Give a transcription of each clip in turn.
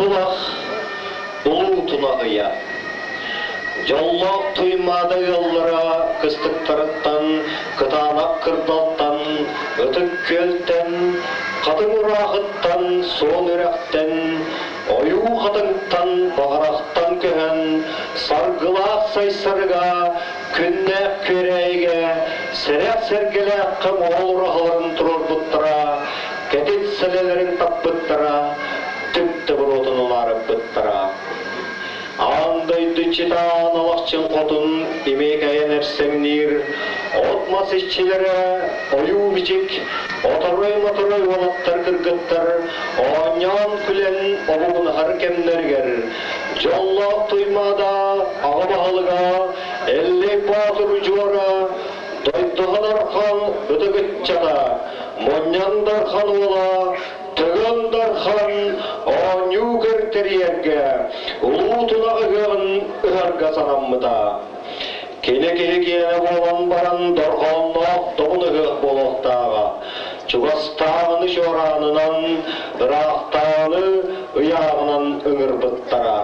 Тулах улуу тунаҕыйа. Дьоллоох Туймаада ыаллара кыстыктарыттан, кытаанах кырдалтан, Ытык Күөлтэн, Хатыҥ Ураахыттан, Суон Үрэхтэн, Ойуу Хатыҥтан, Баҕарахтан көһөн, Саргылаах Сайсарыга, Күннээх Күөрээйигэ, Сэрэх Сэргэлээххэ моҕол ураһаларын туруорбуттара, кэтит сэлэлэрин таппыттара, түптэ буруотун улаарыппыттара. Аан дойду иччитаан Алахчын хотун имиэкэйэн эрсэҥниир, от-мас иччилэрэ ойуу-бичик, оторой-моторой уолаттар-кыргыттар оонньоон-күлэн обугунаһар кэмнэригэр дьоллоох Туймаада аҕа баһылыга Эллэй Боотур удьуора Дойдуһа Дархан ытык ыччата Мунньан Дархан уола Тыгын Дархан оонньуу көр тэрийэргэ, улуу тунах ыһыаҕын ыһарга санаммыта. Кини киһи киэнэ буолан баран дорҕоонноох добун ыһыах буолуохтааҕа. Чугастааҕыны чуораанынан, ыраахтааҕыны ыйааҕынан ыҥырбыттара.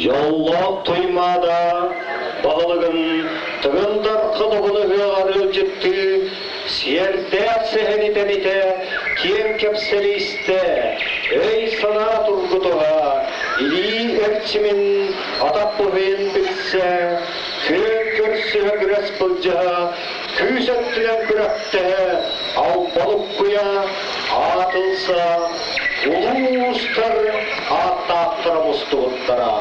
Дьоллоох Туймаада баһылыгын Тыгын Дархан уһун ыһыаҕар ыалдьыттыы сиэрдээх сэһэни тэнитэ, киэҥ кэпсэли истэ, өй-санаа тургутуһа, илии эрчимин, атах быһыйын билсэ, күөн көрсүһэ күрэс былдьаһа, күүс өттүнэн күрэхтэһэ, албалуккуйа, аатылса, улуустар ааттаахтара мустубуттара.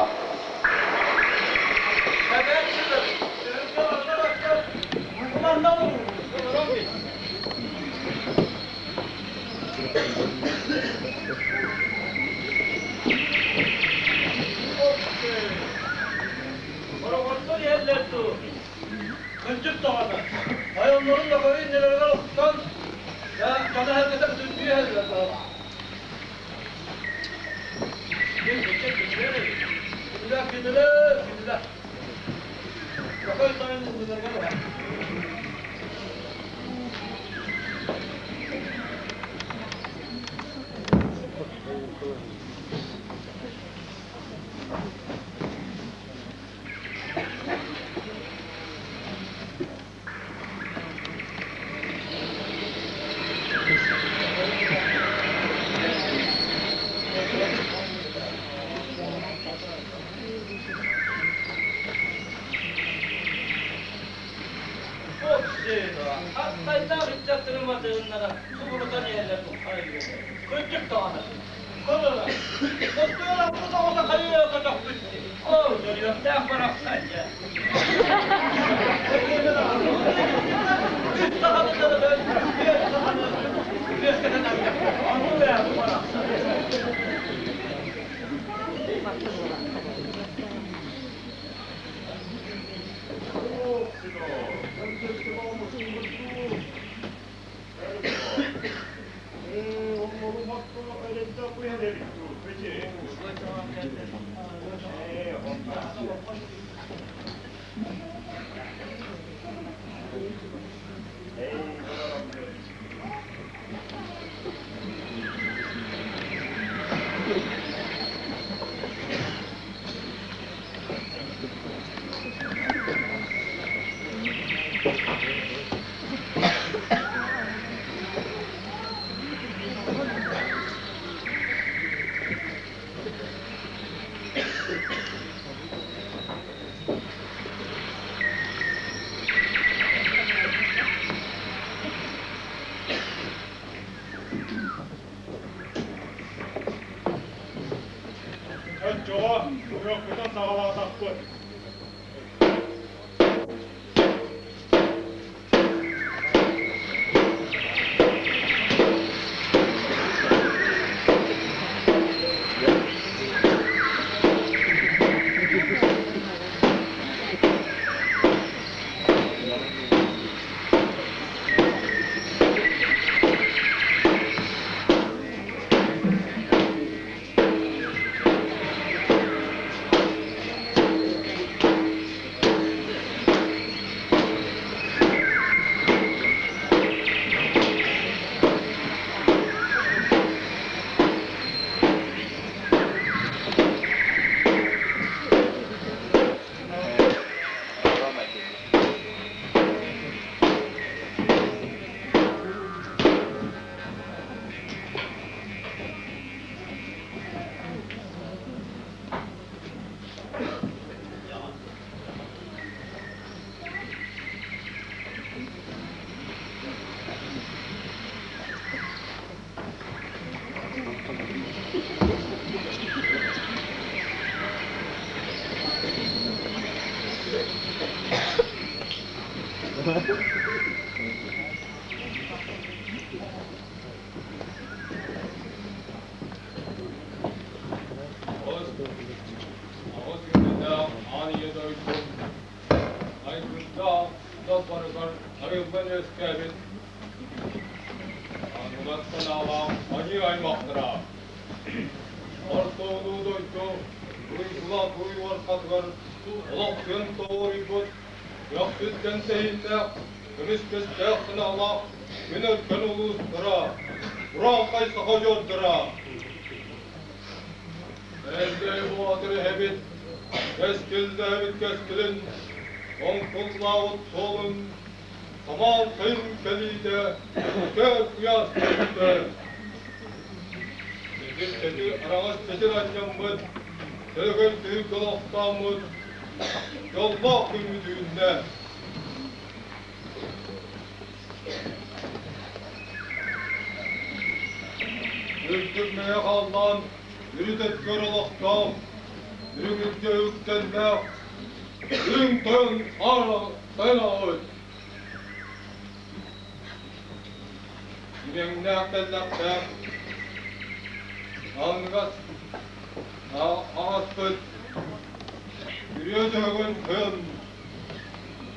Ороҕоттор иһэллэр дуу? Кырдьык даҕаны, тойоннорун да көрө иннилэригэр охтон, дьоно сэргэтэ бүтүннүү иһэллэр быһалаах. Кинилэр, кинилэр, кинилэр. Көкөй тойон иннилэригэр уһа. Хаттайдаах ыччаттарын батыһыннара субурутан иһэллэр Кырдьык даҕаны, Кылыла, Кыттыылаппыт оҕото хайыы көтөхпүт дии. Оо, төрүөхтээх барахсан дьэ. Үс саханы төрөтөн, биэс саханы үөскэтэн эрдэхтэр. Оннук ээ бу барахсан. Оччоҕо уруокпутун саҕалаатахпыт. Аҕыс күннээх аан ийэ дойдум айгырдаах далбарыгар арыллан үөскээбит аныгас санаалаах аньыы аймахтара Орто улуу дойду уйгулаах уй уорҕатыгар олох күөн тоҕуоруйбут көхсүттэн тэһииннээх көмүс көстөөх санаалаах күн өркөн улуустара урааҥхай саха дьонноро Эллэй Боотур эһэбит, кэскиллээбит кэскилин, оҥкуллаабыт суолун, самаан сайын кэлиитэ, көр куйаас түстэ. Чэчир-чэчир араҥас чэчир анньаммыт, сөлөгөй түһүлгэ олохтооммут, дьоллоох күммүт үүннэ. Үрдүк мэҥэ халлаан үрүт өттүгэр олохтоох, үрүҥ илгэ үктэллээх, үрүҥ тойон тойон аҕабыт. Имэҥнээх тэллэхтээх, аҥыгас аҕаспыт, күрүө дьөһөгөн тойон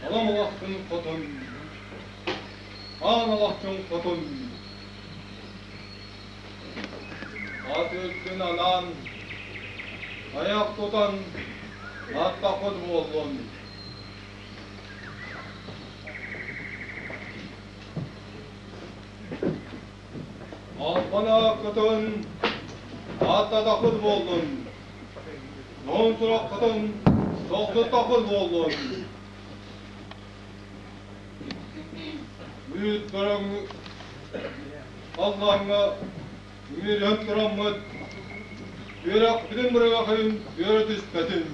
Алам алахчын хотун, аан алахчын хотун, ат үрдүн анаан, айах тутан аттахпыт буоллун. Албан ааккытын ааттатахпыт буоллун. Нон сураххытын тохтотохпут буоллун. Үүт көрөҥ халлааҥҥа үмүрүһэн тураммыт үөрэхпитин бырыгахын үөрэ түспэтин.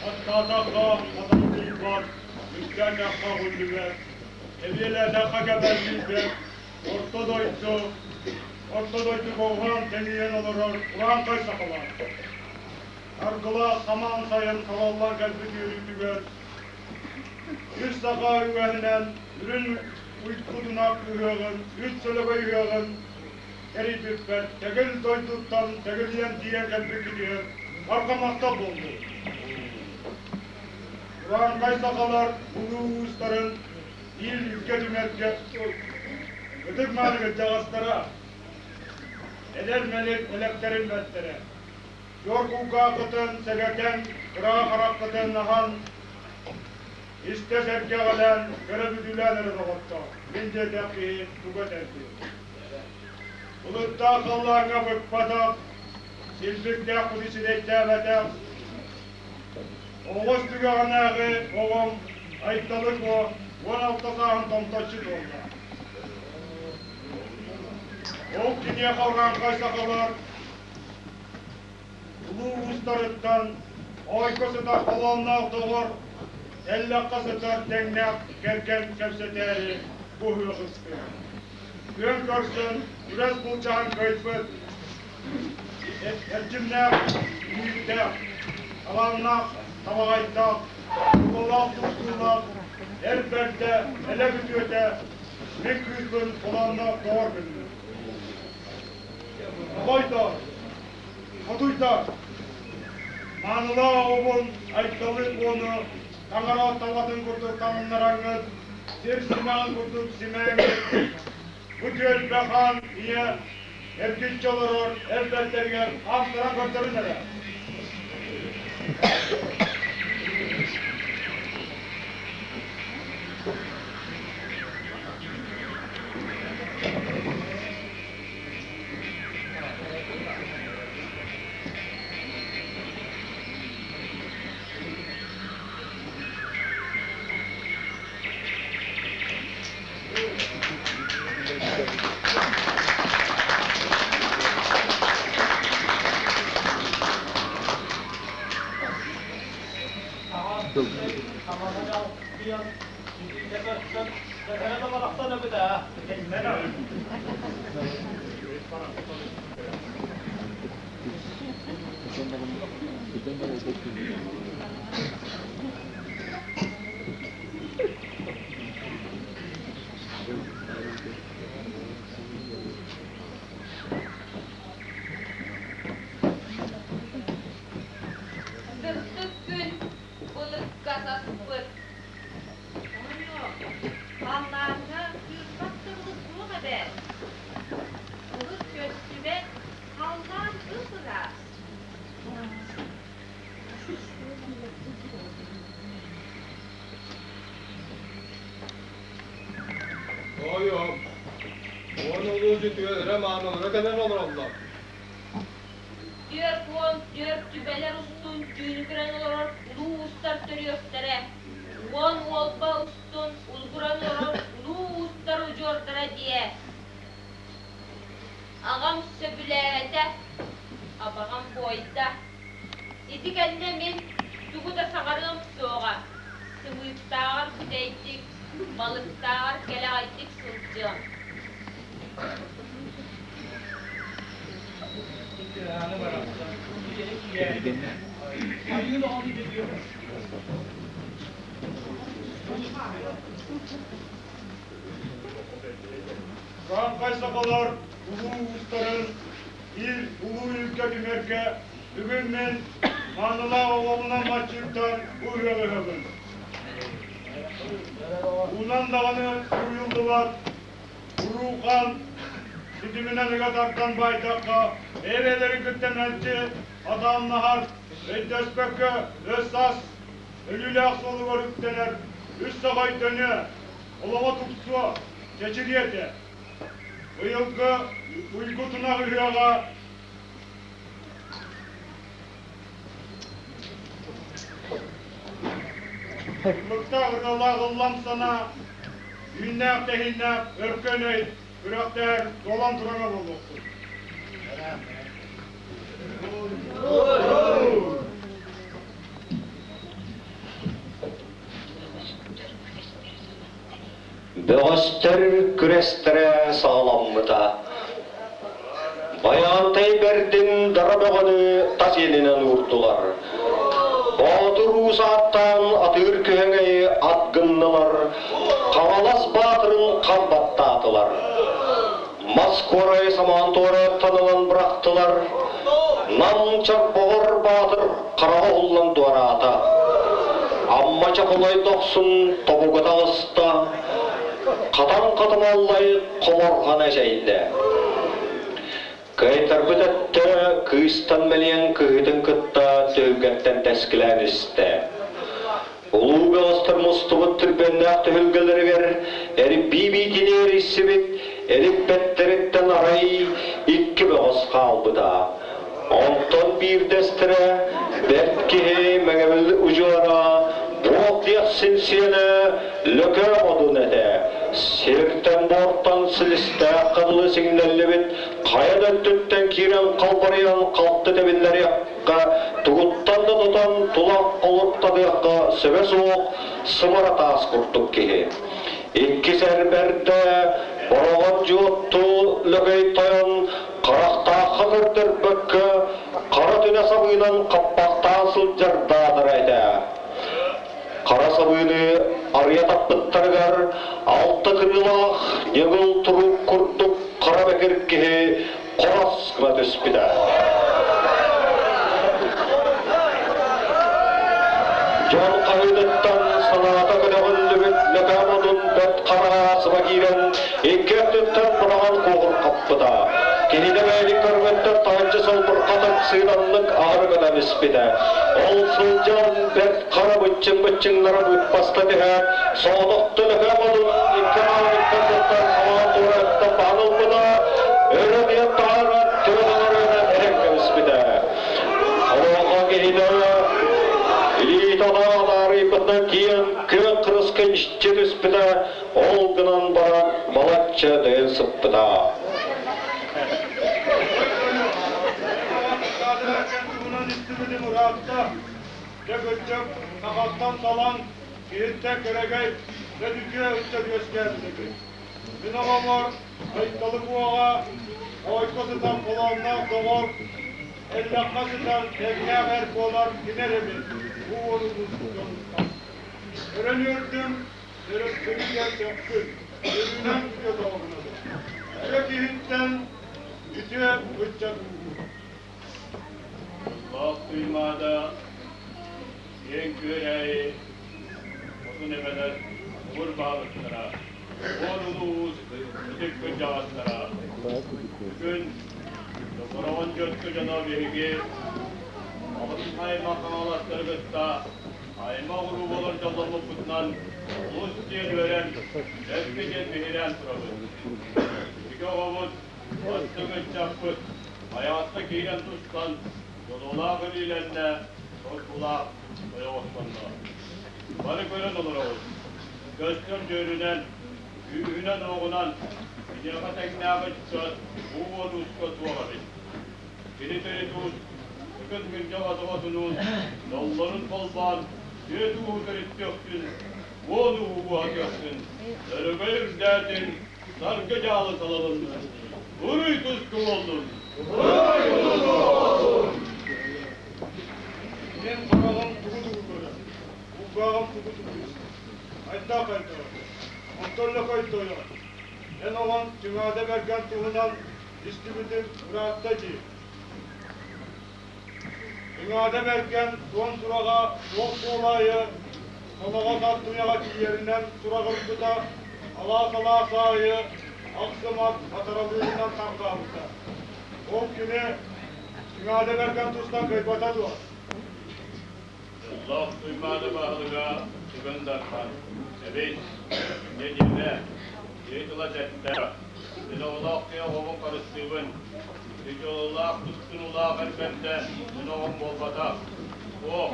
Аттаатахха атахтыырбат, үктэннэххэ өҕүллүбэт, эбиэлээтэххэ кэбэллийбэт, орто дойду, орто дойдуга уһаан тэнийэн олорор урааҥхай сахалар. Аргылаах самаан сайын салаллан кэлбит үөрүүтүгэр үс саха үгэһинэн үрүн уйгутунах ыһыаҕын, үс сөлөгөй ыһыаҕын тэрийбиппэр тэгил дойдуттан тэгилийэн тиийэн кэлбиккитигэр барҕа махтал буоллун. Урааҥхай сахалар улуу уустарын биир илгэ түмэргэ ытык мааны кырдьаҕастара, эдэр мэлик элэктэрин бэртэрэ, Дьор кулгааххытын сэгэтэн, кыра хараххытын аһан, истэ сэргэҕэлээн, көрө бүдүүлээн эрэ доҕоттоор, мин диэтэх киһи тугу этэрбин. Былыттаах халлааҥҥа быкпатах, силбиктээх куду сирэйдээбэтэх, оҕус түгэҕинээҕи оҕом Айталы Куо 16 сааһын томточчу туолла. Ол киниэхэ урааҥхай сахалар улуу уустарыттан ойго сытар холоонноох доҕор, эллэххэ сытар тэҥнээх кэргэн кэпсэтээри бу ыһыах ыстыа. Күөн көрсөн, күрэс булчаһан кыайбыт, эрчимнээх, үүттээх, талааннаах, табаҕайдаах, тулалаах тустуулаах, эр бэрдэ, элэ бүтүөтэ мин кыыспын холоонноох доҕор гынным. Обойдор, хотуйдар, маанылаах оҕобун Айталы Куону таҥара талатын курдук таҥыннараҥҥыт, сир симэҕин курдук симээҥҥит, бу түөлбэ хаан ийэ эргиччи олорор эр бэртэригэр хаамтаран көрдөрүн эрэ. Хамаҕа дьалкыйан, илиитэ көрсөн, бэтэрэ да барахсан эбит ээ. Сырдык күн былыкка саспыт. Оҕонньор, халлааҥҥа кыырпах да былыт суох эбээт. Былыт көстүбэт, халлаан ып-ыраас. Тоойуом, уон улуу дьүтүө маанылара кэлэн олороллор. 44 түбэлэр устун түүнүгүрэн олорор улуу уустар төрүөхтэрэ, 10 уолба устун улгуран олорор улуу уустар удьуордара диэ. Аҕам сөбүлээбэтэ, абаҕам буойда. Ити кэннэ мин тугу да саҥарыам суоҕа, сымыыттааҕар бүтэйдик, балыктааҕар кэлэҕэйдик сылдьыам. Урааҥхай сахалар улуу уустарын биир улуу илгэ түмэргэ бүгүн мин маанылаах оҕобунан маччыыртан бу ыһыаҕы ыһабын. Уунан даҕаны суруйуллубат уруукан ситиминэн ыга тардан баайдахха, бэйэ-бэйэлэрин кытта мэлдьи атааннаһар, өйдөспөккө өс-саас өлүүлээх суолугар үктэнэр үс саха өйдөнүө, олоҕо тупсуо, чэчириэ этэ. Быйылгы уйгу тунах ыһыаҕа Ыллыктаах ырыалаах ыллам санаа, үүннээх-тэһииннээх өркөн өй күрэхтэһэр дуолан тураҥа буолуохтун. Бөҕөстөр күрэстэрэ саҕаламмыта. Байаҕантай бэрдин дара бөҕөнү тас иэнинэн уурдулар. Боотур уус ааттаан атыыр күһэҥэйи ат гыннылар, Хаҥалас баатырын хам баттаатылар. Мас куорайы самаан туораттан ылан бырахтылар. Нам чорбоҕор баатыр хараҕа уһуллан туораата. Амма чохолой дохсун тобуга таҕыста, хатан хатамаллай хоморҕана эчэйдэ. Кыайтарбыт өттө кыыстан мэлийэн кыһыытын кытта түһүлгэттэн тэскилээн истэ. Улуу бөҕөстөр мустубут түргэннээх түһүлгэлэригэр эрбии биитини эрийсибит эриппэттэриттэн арай икки бөҕөс хаалбыта. Онтон биирдэстэрэ бэрт киһи Мэҥэбил удьуора буол диэхсин сиэнэ Лөкө Одун этэ. Сиртэн-буортан силистээх дылы сиҥнэллибит хайа да өттүттэн киирэн халбарыйан халты тэбиннэриэххэ, тугуттан да тутан тула олуттаныахха сөбө суох сымара таас курдук киһи. Иккис эрбэрдэ Бороҕон дьуотту Лөгөй тойон харахтаахха көрдөрбөккө хара түнэ сабыынан хаппахтаан сылдьар даадара этэ. Хара сабыыны арыйа таппыттарыгар алта кырыылаах ньыгыл турук курдук хара бэкир киһи хорос гына түспүтэ. Дьон хаһыытыттан санаата көтөҕүллүбүт Лөкөөмодун бэрт хараҕа саба киирэн икки өттүттэн быраҕан куоһурҕаппыта. Кинини бэйэтин көрбөттөр таһырдьа сылбырҕатык сыыдамнык аһары гынан испитэ. Ол сылдьан бэрт хара быччыҥ-быччыҥнара быыппаста түһээт, соҕотохто Лөкөөмодун икки хаалыттан туттан самаан туораттан баһан ылбыта, өрө диэн таһааран төбө доҥоруйан эһэн кэбиспитэ. Олоҥхо киһитэ илиитэ таарыйбытынан тиийэн күөх кырыска иччи түспүтэ, ол гынан баран балачча дөйөн сыппыта. Туһунан истибитим ыраатта. Дьэ кырдьык, сахаттан салаҥ, киһиттэн кэрэгэй, дьэ үтүө ыччат үөскээбит эбит. Мин оҕобор Айталы Куоҕа, Ойко сытар холоонноох доҕор, эллэххэ сытар тэҥнээх эр буолар кини эрэ эбит, бу уолу дьонуттан. Көрөн үөрдүм, төрөппүтүгэр сөхпүт, үөрүүнэн үтүө доҕорунабын. Үтүө киһиттэн үтүө ыччат ууһуур. Дьоллоох Туймаада киэҥ күөрээйи хотун эбэлэр муҥур баһылыктара, уон улуус ытык кырдьаҕастара. Бүгүн Бороҕон дьөттү дьоно биһиги Аҕатын аймах хаҥаластары кытта аймах уруу буолар дьолломмуппутунан олус диэн үөрэн, бэркэ диэн биһирээн турабыт. Биһиги оҕобут, бастыҥ ыччаппыт Хайаҕаска киирэн тустан, дьолуолаах илиилэннэ, соргулаах ойоҕостонно. Бары көрөн олоробут. Көстөр дьүөрүнэн, күүһүнэн-уоҕунан киниэхэ тэҥнээх ыччат бу уонууска суох эбит. Кини төрүт уус, Тыгын күндэх оҕотунуун доллорун холбоон түөрт ууһу төрүттүөхтүн, уон ууһу буоһатыахтын, өрөгөй үрдээтин, саргы дьаалы салалыннын. Уруй туску буоллун! Уруй туску буоллун! Мен хараҕым тугу-тугу көрөр, кулгааҕым тугу-тугу истэр. Хайдах хайдаҕый? Онтон Лөкөй тойон, эн оҕоҥ Түҥаада Бэргэн туһунан истибитим ыраатта дии. Түҥаада Бэргэн суон сураҕа суох суолаайы Соноҕос ат туйаҕа тиийэринэн сураҕырбыта, алаас-алаас аайы ахсым ат хатаралыырынан тарҕаабыта. Ол кини Түҥаада Бэргэн тустан кыайбата дуо? Дьоллоох Туймаада баһылыга Тыгын Дархан, Эбис, инньэ диэмэ, киһи тыла сэттэ, мин оҕолоох киһи оҕобун харыстыыбын, ити дьоллоох тустунуулаах эр бэрдэ мин оҕом буолбатах, суох,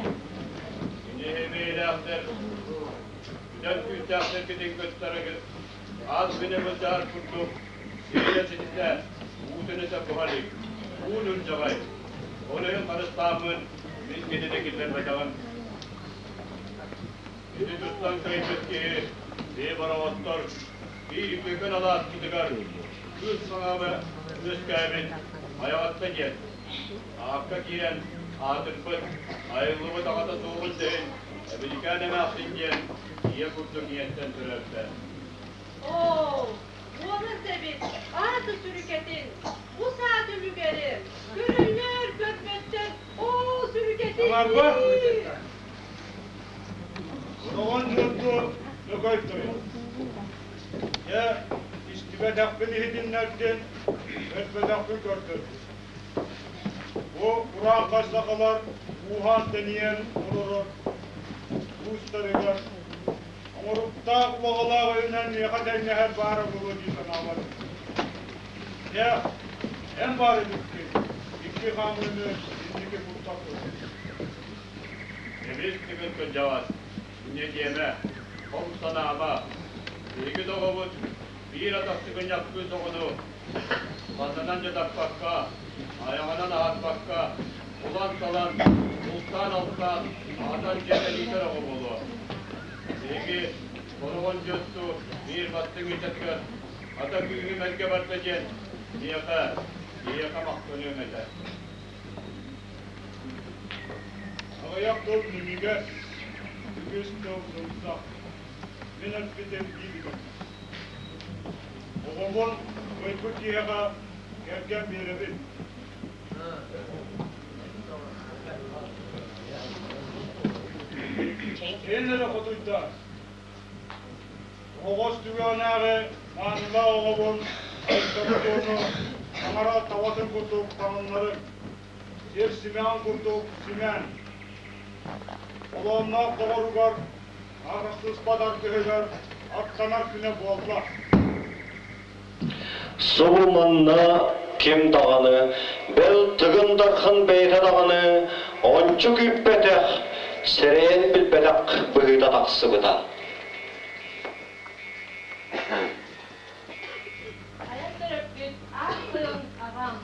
кини эһэбиэлээхтэр, бүтэн күүстээхтэргитин кыттарыгыт, аас күнэ былдьаһар курдук, сиэрэ сититэ, уутун этэ буһа илик, уун улдьаҕай, ол иһин харыстааммын мин кинини киллэрбэтэҕим. Ити туттан кыайбыт киһи, бэйэ бороҕоттор, биир үтүөкэн алааспытыгар кыыс саҥаба үөскээбит Майаҕатта диэн, аакка киирэн аатырбыт, айыллыбыт аҕата суоҕун да иһин Эбиликээн эмээхсин диэн ийэ курдук ийэттэн төрөөбүтэ. Оо, уолун эбит, ааты сүрүкэтин, бу саа түмүгэри, көрөллөр, көрбөттөр, оо, сүрүкэтин Саҥарба! Соҕон дьонту Лөкөй тойон. Дьэ, истибэтэхпин иһитиннэрдин, көрбөтөхпүн көрдөрдүн. Бу кураанхай сахалар ууһаан-тэнийэн олорор уустарыгар оҥоруктаах улаҕалаах өйүнэн миэхэ тэҥнэһэр баара буолуо дии санаабат. Дьэ, эн баар эбиккин, икки хаамыыны инники куттаппыт. Эмис тыгын кырдьаҕас, инньэ диэмэ, хом санаама, биһиги доҕобут биир атах сыгынньах кыыс оҕону ханнанан дьадаппакка, айаҕынан аһарбакка, булан-талан, бултаан-алтаан, аһатан дьиэтэн иитэр оҕо буолуо. Биһиги Бороҕон дьотту биир бастыҥ ыччатыгар ата күүһүм эргэ барда диэн миэхэ, биһиэхэ махтаныам этэ. Аҕыйах тыл минньигэс, үгүс тыл сымсах. Мин эппитим биир Оҕобун кыайбыт киһиэхэ кэргэн биэрэбин. Эн эрэ хотуйдар. Оҕоҕос түгэҕинээҕи маанылаах оҕобун Айталы таҥара табатын курдук таҥыннарыҥ. Сир симэҕин курдук симээн. Олоонноох доҕоругар арахсыспат аргыһыгар аттанар күнэ буолла. Субу манна ким даҕаны, бэл Тыгын Дархан бэйэтэ даҕаны ончу күүппэтэх, сэрэйэн билбэтэх быһыыта тахсыбыта. Айан төрөппүт аах тойон аҕам,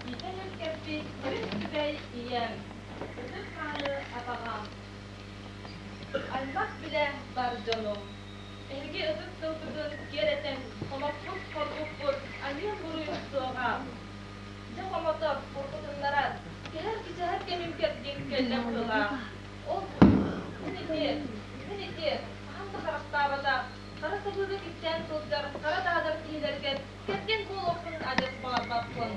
иитэн үөскэппит үс түбэй ийэм, ытык мааны абаҕам. Аймах-билэ бар дьонум! Эһиги ытык тылбытын киэр этэн, хомоппут-хоргуппут, аньыы-буруйум суоҕа. Дьэ хомотор, курбутуннарар, кэһэр-кичэһэр кэмим кэрдиим кэллэ быһыылаах. Ол мин ити, мин ити, хаһан да харахтаабатах, хара сабыыга кистээн сылдьар хара даадар киһилэригэр кэргэн буолуохпун адьас баҕарбаппын.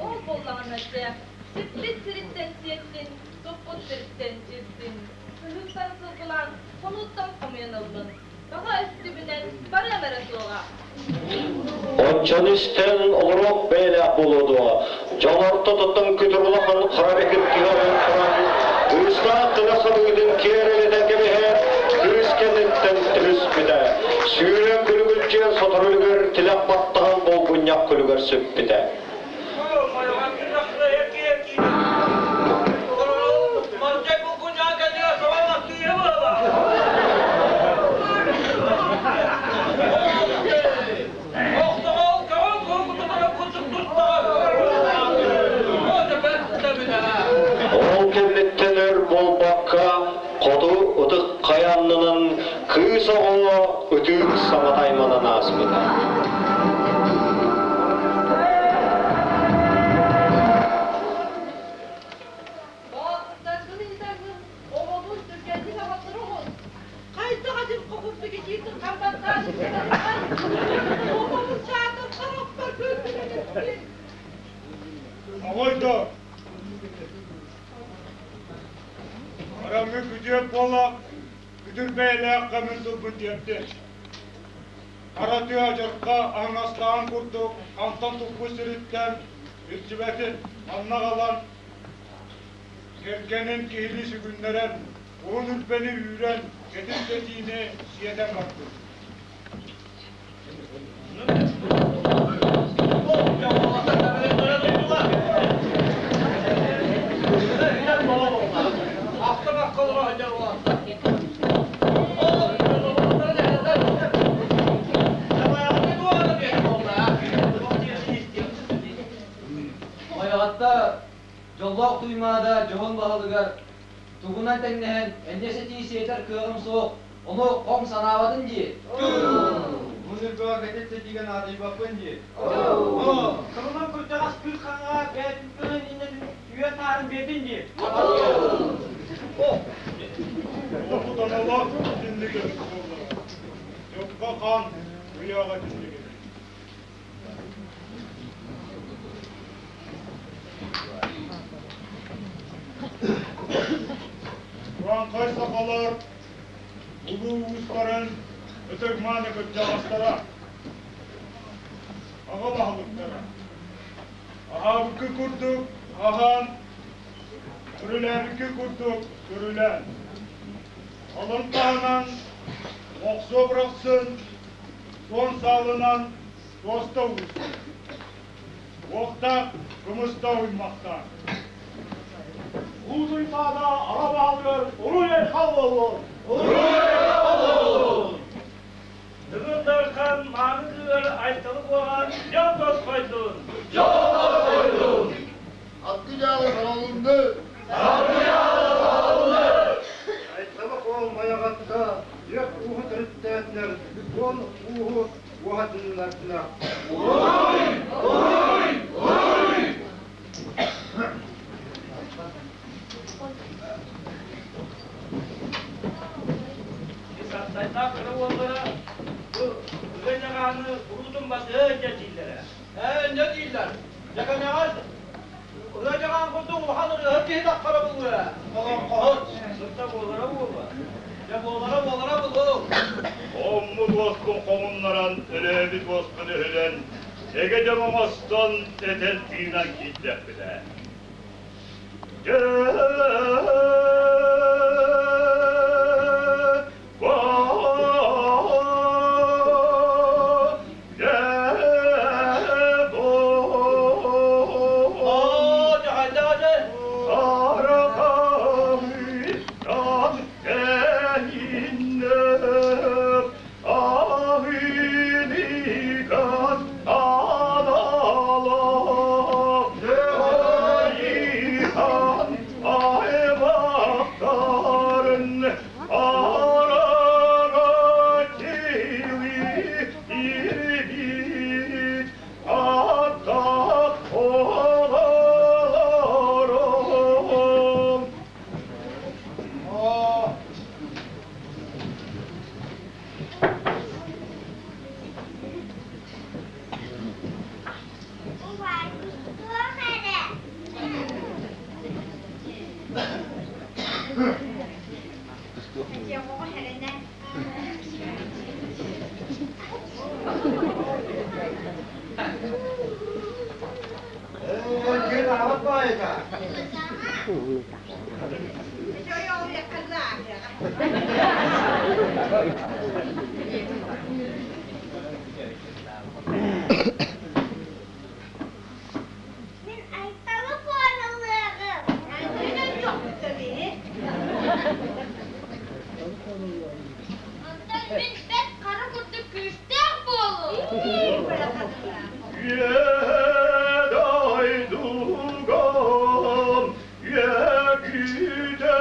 Ол буоллаҕына дьэ, сиппит сириттэн сиэттин, туппут сириттэн сирдин, сыһыыттан сылгылаан, хонууттан хомуйан ыллын. Баҕа өттүбүнэн барыам эрэ суоҕа. Оччону истэн олоруох бэйэлээх буолуо дуо, дьон ортотуттан күтүр улахан хара бэкир киһи ойон туран, кыыстаах тыла сабыытын киэр элитэн кэбиһээт, кыыс кэнниттэн түһүспүтэ. Сүүрэн күлүгүлдьүйэн сотору үлүгэр тилэх баттаһан булгунньах күлүгэр сүппүтэ. Ол кэнниттэн өр буолбакка, хоту ытык хайа аннынан кыыс оҕо ытыыр саҥата айманан ааспыта. Боотурдаргын ыытаргын оҕобун түргэнник аҕалтара оҕус. Хайдах адьырҕа курдук итиитин харбаттаан сытарыгар оҕобун саатар харахпар көрбүтүн эппин. Оҕойдо Араммын күтүөт буола күтүр бэйэлээх кэмин тылбын тиэрдин. Хара тыа адьырҕа аһыҥастаан курдук хантан туппут сириттэн илдьибэтин манна аҕалан кэргэнин киһилии сүгүннэрэн, уһун үрбэни үүрэн, кэтит сэтиини сиэтэн бардым. Майаҕатта дьоллоох Туймаада дьоһун баһылыгар тугунан тэҥнэһэн энньэ сэтии сиэтэр кыаҕым суох, ону хоҥ санаабатын дии. Бу ныргыга кэтит сэтиигэ наадыйбаппын дии. Кылынан кырдьаҕас кыыс хаҥаҕа бэйэтин кыһын иннэтин үйэ саарын биэрдин дии. Олохутаналаах итинник эбит буоллаҕа. Дьокко хаан ыйааҕа итинник эбит. Урааҥхай сахалар улуу уустарын ытык-мааны кырдьаҕастара, аҕа баһылыктара, аһаабыккы курдук аһаан, көрүлээбикки курдук көрүлээн, алын таһынан охсуо бырахсын, суон саалынан туоста уустун. Уохтаах, кымыста уймахтаах. Уутуйбаада аҕа баалыгар уруй-айхал буоллун! Уруй-айхал буоллун! Тыгын Дархан мааны кыыһар Айталы Куоҕа дьол тосхойдун! Дьол тосхойдун! Аккы дьаалы салалынны! Аккы дьаалы салалынны! Айталы Куол Майаҕатта үөх ууһу төрүттээтилэр, уон ууһу уоһатыннардылар. Уруй! Уруй! Уруй! Саттайдаах кыра уоллара бу ыга дьаҕааны куруутун батыһа илдьэ дииллэрэ. Ээ, инньэ дииллэр. Дьэкэмэҕэ ыга дьаҕаан курдук улахан ырыаһыт киһи таххара буолуо. Олоҥхоһут. Сырта буолара буолуо. Дьэ буолара буолара буолуо. Хоммут уоскун хоҥуннаран, өлөөбүт уоскун өһүлэн, эгэ дьон оҥостон, этэн тыынан киирдэхпинэ. Дьэ, Оо, дьэ хайдах Мин Айталы куоналыаҕым. Онтон мин бэрт хара курдук күүстээх буолуом. Дойдугам Йәкүтэ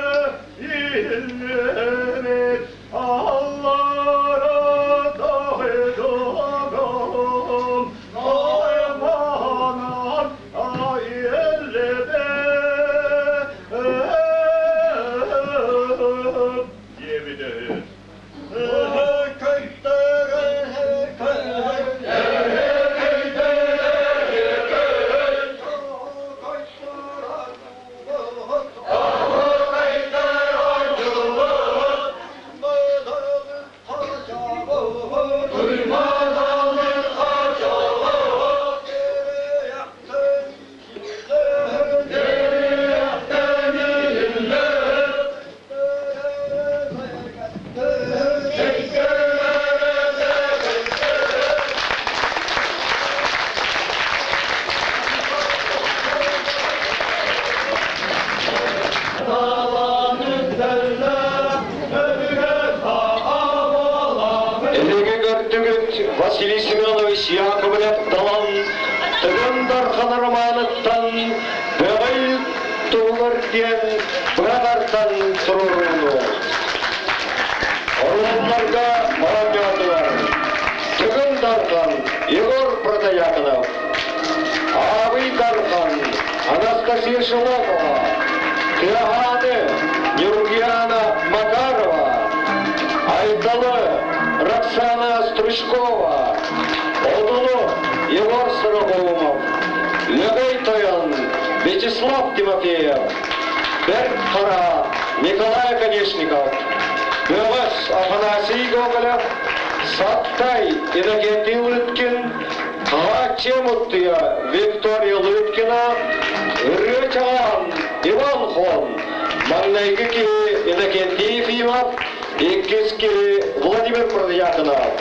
иллемет аллара дойдугам айманан айыллебе диэбитэ Эһиги көрдүгүт Василий Семенович Яковлев Далан Тыгын Дархан романыттан Бөҕөл туһугар диэн быһа тардан туруорууну. Оруолларга оонньоотулар Тыгын Дархан Егор Протояконов, Аабый Дархан Анастасия Шелохова, Тыаһааны Нюргиана Макарова, Айталы Роксана Стручкова, Одуну Егор Сорокоумов, Лөгөй Тойон Вячеслав Тимофеев, Бэрт Хара Николай Конечников, Бөҕөс Афанасий Гоголев, Саттай Иннокентий Лыткин, Хааччы Муттуйа Виктория Лыткина, Ырыа Чаҕаан Иван Хон, маҥнайгы киһи Иннокентий Ефимов, иккис киһи Владимир Протодьяконов.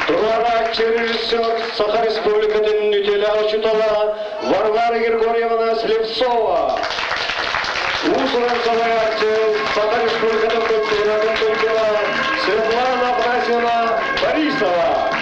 Туруорааччы режиссер Саха Республикатын үтүөлээх учуутала Варвара Григорьевна Слепцова. Уус-уран салайааччы Саха Республикатын культуратын туйгуна Светлана Афанасьевна Борисова.